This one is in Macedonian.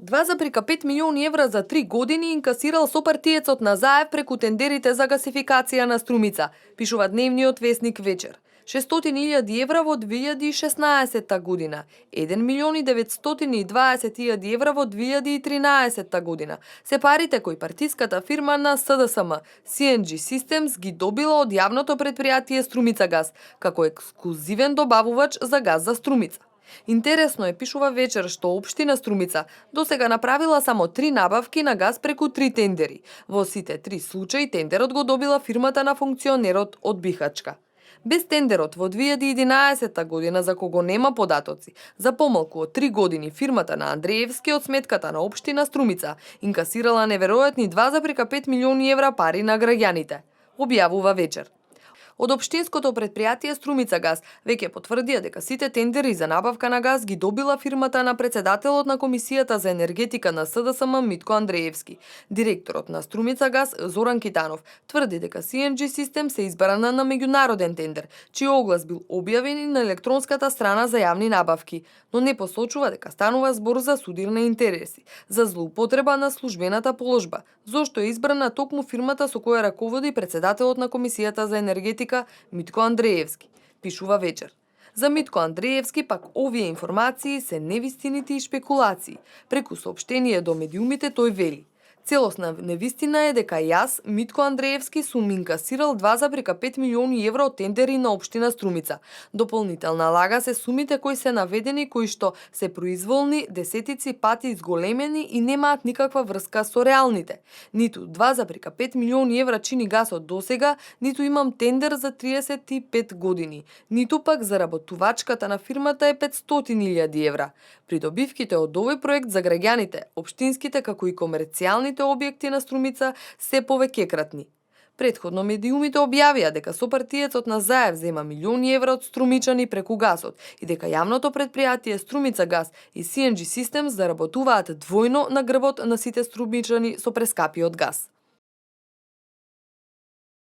2,5 милиони евра за 3 години инкасирал сопартиецот на Заев преку тендерите за гасификација на Струмица, пишува дневниот весник Вечер. 600.000 евра во 2016 година, 1 милион и 920.000 евра во 2013 година. Се парите кои партиската фирма на СДСМ, CNG Systems, ги добила од јавното претпријатие Струмица газ, како ексклузивен добавувач за газ за Струмица. Интересно е, пишува Вечер, што општина Струмица досега направила само 3 набавки на газ преку 3 тендери. Во сите 3 случаи тендерот го добила фирмата на функционерот од Бихачка. Без тендерот во 2011 година, за кого нема податоци, за помалку од 3 години фирмата на Андреевски од сметката на општина Струмица инкасирала неверојатни 2,5 милиони евра пари на граѓаните, објавува Вечер. Од општинското претпријатие Струмица газ веќе потврдија дека сите тендери за набавка на газ ги добила фирмата на председателот на Комисијата за енергетика на СДСМ Митко Андреевски. Директорот на Струмица газ Зоран Китанов тврди дека CNG System се избрана на меѓународен тендер, чиј оглас бил објавен и на електронската страна за јавни набавки, но не посочува дека станува збор за судир на интереси, за злоупотреба на службената положба, зошто е избрана токму фирмата со која раководи председателот на Комисијата за енергетика Митко Андреевски, пишува Вечер. За Митко Андреевски пак овие информации се невистините и шпекулации. Преку соопштение до медиумите тој вели: целосна невистина е дека јас, Митко Андреевски, сум инкасирал 2,5 милиони евра од тендери на општина Струмица. Дополнителна лага се сумите кои се наведени, кои што се произволни, десетици пати изголемени и немаат никаква врска со реалните. Ниту 2,5 милиони евра чини гасот досега, ниту имам тендер за 35 години, ниту пак заработувачката на фирмата е 500.000 евра. Придобивките од овој проект за граѓаните, општинските како и комерцијалните објекти на Струмица се повеќекратни. Претходно медиумите објавија дека сопартиецот на Заев зема милиони евра од струмичани преку гасот и дека јавното претпријатие Струмица газ и CNG Systems заработуваат двојно на грбот на сите струмичани со прескапиот газ.